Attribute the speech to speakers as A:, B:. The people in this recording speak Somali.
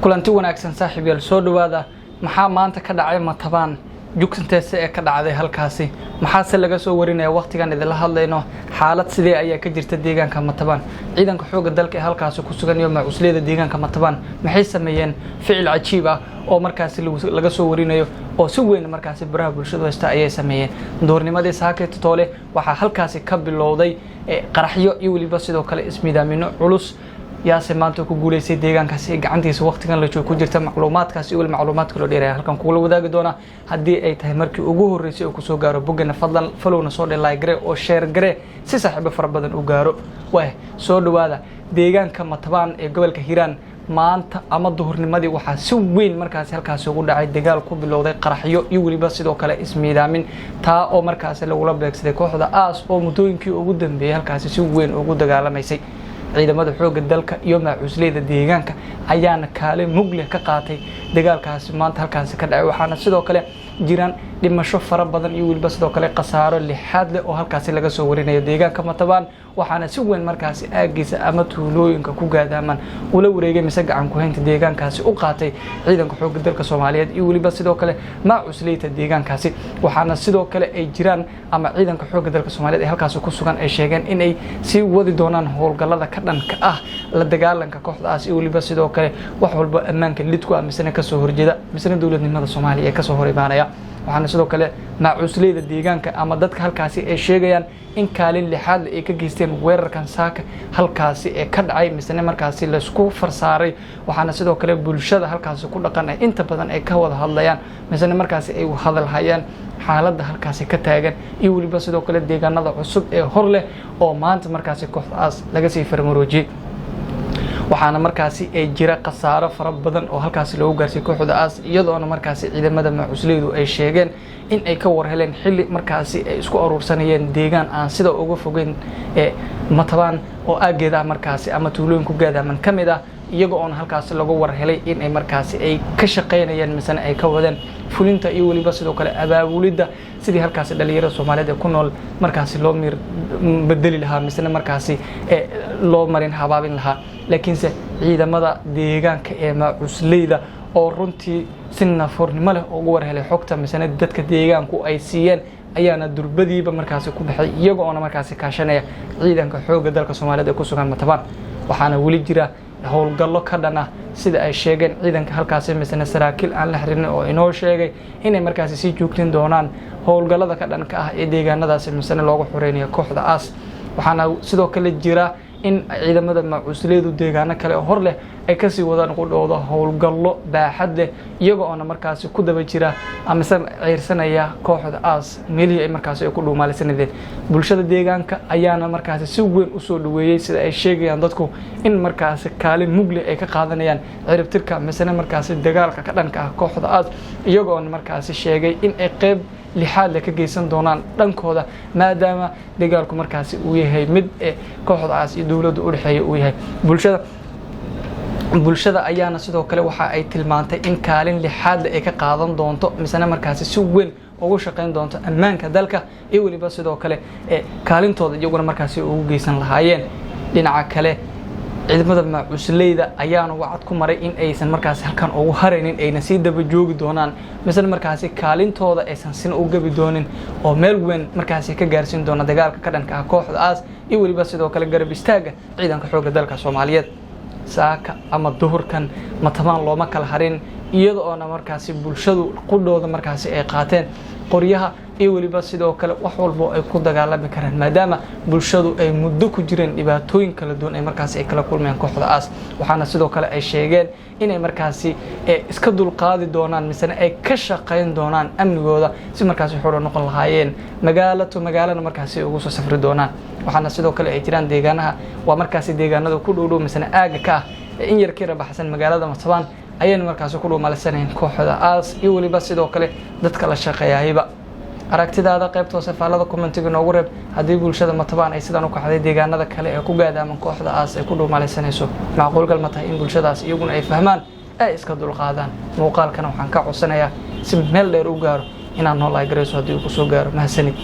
A: Kulanti wanaagsan, saaxiib yaal, soo dhawaada. Maxaa maanta ka dhacay Matabaan? Jugsanteese ee ka dhacday halkaasi maxaase laga soo warinaya? Waqtigan idinla hadlayno, xaalad sidee ayaa ka jirta deegaanka Matabaan? Ciidanka xoogga dalka ee halkaasi ku sugan iyo macusliyada deegaanka Matabaan maxay sameeyeen? Ficil cajiib ah oo markaasi laga soo warinayo oo si weyn markaasi baraha bulshadu haysta ayay sameeyeen. Duhurnimadii saakay toole waxaa halkaasi ka bilowday qaraxyo iyo weliba sidoo kale ismidaamino culus. Yaase maanta ku guuleystay deegaankaasi gacantiisa waqtigan la joogo ku jirta? Macluumaadkaasi iyo weli macluumaad kaloo dheeraya halkan kugula wadaagi doona. Haddii ay tahay markii ugu horreysay oo kusoo gaaro boggana, fadlan followna soo dhe, like gare oo share gare si saaxiibo fara badan u gaaro. Waay, soo dhawaada. Deegaanka Matabaan ee gobolka Hiiraan maanta ama duhurnimadii waxaa si weyn markaasi halkaasi ugu dhacay dagaal ku bilowday qaraxyo iyo weliba sidoo kale ismiidaamin, taa oo markaasi lagula beegsaday kooxda AAS oo muddooyinkii ugu dambeeyey halkaasi si weyn ugu dagaalamaysay. Ciidamada xoogga dalka iyo maacuusleyda deegaanka ayaana kaalin mug leh ka qaatay dagaalkaasi maanta halkaasi ka dhacay. Waxaana sidoo kale jiraan dhimasho fara badan iyo weliba sidoo kale khasaaro lixaad leh oo halkaasi laga soo warinayo deegaanka Matabaan. Waxaana si weyn markaasi aagiisa ama tuulooyinka ku gaadaaman ula wareegay mise gacan ku-haynta deegaankaasi u qaatay ciidanka xoogga dalka Soomaaliyeed iyo weliba sidoo kale maacusleyta deegaankaasi. Waxaana sidoo kale ay jiraan ama ciidanka xoogga dalka Soomaaliyeed ee halkaasi ku sugan ay sheegeen inay sii wadi doonaan howlgallada ka dhanka ah la dagaalanka kooxdaas iyo weliba sidoo kale wax walba ammaanka lidku ah misena kasoo horjeeda misena dowladnimada Soomaaliya ee kasoo hor imaanaya. Waxaana sidoo kale maacuusleyda deegaanka ama dadka halkaasi ay sheegayaan in kaalin lixaadle ay ka geysteen weerarkan saaka halkaasi ee ka dhacay misene markaasi laysku farsaaray. Waxaana sidoo kale bulshada halkaasi ku dhaqan ay inta badan ay ka wada hadlayaan misene markaasi ay hadalhayaan xaaladda halkaasi ka taagan iyo weliba sidoo kale deegaanada cusub ee hor leh oo maanta markaasi kooxdaas laga sii farmaroojiyey. Waxaana markaasi ay jira khasaaro fara badan oo halkaasi loogu gaarsiiyey kooxda AAS, iyadoona markaasi ciidamada macusleydu ay sheegeen in ay ka war heleen xilli markaasi ay isku aruursanayeen deegaan aan sida uga fogeyn ee Matabaan oo aageeda ah markaasi ama tuulooyin ku gaadaaman ka mid ah, iyaga oona halkaasi lagu war helay in ay markaasi ay ka shaqaynayeen misena ay ka wadeen fulinta iyo weliba sidoo kale abaabulidda sidii halkaasi dhalinyarada Soomaaliyeed ee ku nool markaasi loo miir bedeli lahaa misena markaasi loo marin habaabin lahaa. Laakiinse ciidamada deegaanka ee maacusleyda oo runtii si nafoornimo leh ugu war helay xogta misena dadka deegaanku ay siiyeen ayaana durbadiiba markaasi ku baxay, iyaga oona markaasi kaashanaya ciidanka xoogga dalka Soomaaliyeed ee ku sugan Matabaan. Waxaana weli jira howlgallo ka dhan ah, sida ay sheegeen ciidanka halkaasi misena saraakiil aan la xiriirin oo inoo sheegay inay markaasi sii joogtin doonaan howlgallada ka dhanka ah ee deegaanadaasi misena loogu xoreynayo kooxda AAS. Waxaana sidoo kale jira in ciidamada macusleydu deegaano kale oo hor leh ay kasii wadaan qudhooda howlgallo baaxad leh, iyaga oona markaasi ku daba jira amase ceyrsanaya kooxda AAS meelihii ay markaasi ay ku dhuumaalisanadeen. Bulshada deegaanka ayaana markaasi si weyn usoo dhaweeyey, sida ay sheegayaan dadku, in markaasi kaalin mugle ay ka qaadanayaan ciribtirka misena markaasi dagaalka ka dhanka ah kooxda AAS, iyaga oona markaasi sheegay in ay qeyb lixaad leh ka geysan doonaan dhankooda, maadaama dagaalku markaasi uu yahay mid kooxdaas iyo dowladda u dhexeeya uu yahay. Bulshada ayaana sidoo kale waxa ay tilmaantay in kaalin lixaadle ay ka qaadan doonto misena markaasi si weyn ugu shaqayn doonto ammaanka dalka iyo weliba sidoo kale kaalintooda iyaguna markaasi ugu geysan lahaayeen. Dhinaca kale, ciidamada macusleyda ayaana wacad ku maray in aysan markaasi halkan ugu haraynin, ayna sii daba joogi doonaan misena markaasi kaalintooda aysan sina u gabi doonin oo meel weyn markaasi ka gaarsiin doona dagaalka ka dhanka ah kooxda AAS iyo weliba sidoo kale garab istaaga ciidanka xoogga dalka Soomaaliyeed. Saaka ama duhurkan Matabaan looma kala harin, iyada oona markaasi bulshadu qudhooda markaasi ay qaateen qoryaha iyo weliba sidoo kale wax walbo ay ku dagaalami karaan, maadaama bulshadu ay muddo ku jireen dhibaatooyin kala duwan ay markaasi ay kala kulmeen kooxda AAS. Waxaana sidoo kale ay sheegeen inay markaasi iska dulqaadi doonaan misena ay ka shaqayn doonaan amnigooda si markaasi xuro noqon lahaayeen, magaalo to magaalana markaasi ugu soo safri doonaan. Waxaana sidoo kale ay jiraan deegaanaha waa markaasi deegaanada ku dhow dhow misena aaga ka ah in yar ka baxsan magaalada Matabaan ayayna markaasi ku dhuumalisanayn kooxda AAS iyo weliba sidoo kale dadka la shaqeeyayba. Aragtidaada qaybta hoose faallada commentiga noogu reeb. Haddii bulshada Matabaan ay sidaan u kacday, deegaanada kale ee ku gaadaaman kooxda AAS ay ku dhuumalaysanayso, macquulgal ma tahay in bulshadaas iyaguna ay fahmaan, ay iska dulqaadaan? Muuqaalkana waxaan ka codsanayaa si meel dheer u gaaro inaad noo like garayso haddii uu kusoo gaaro. Mahadsanid.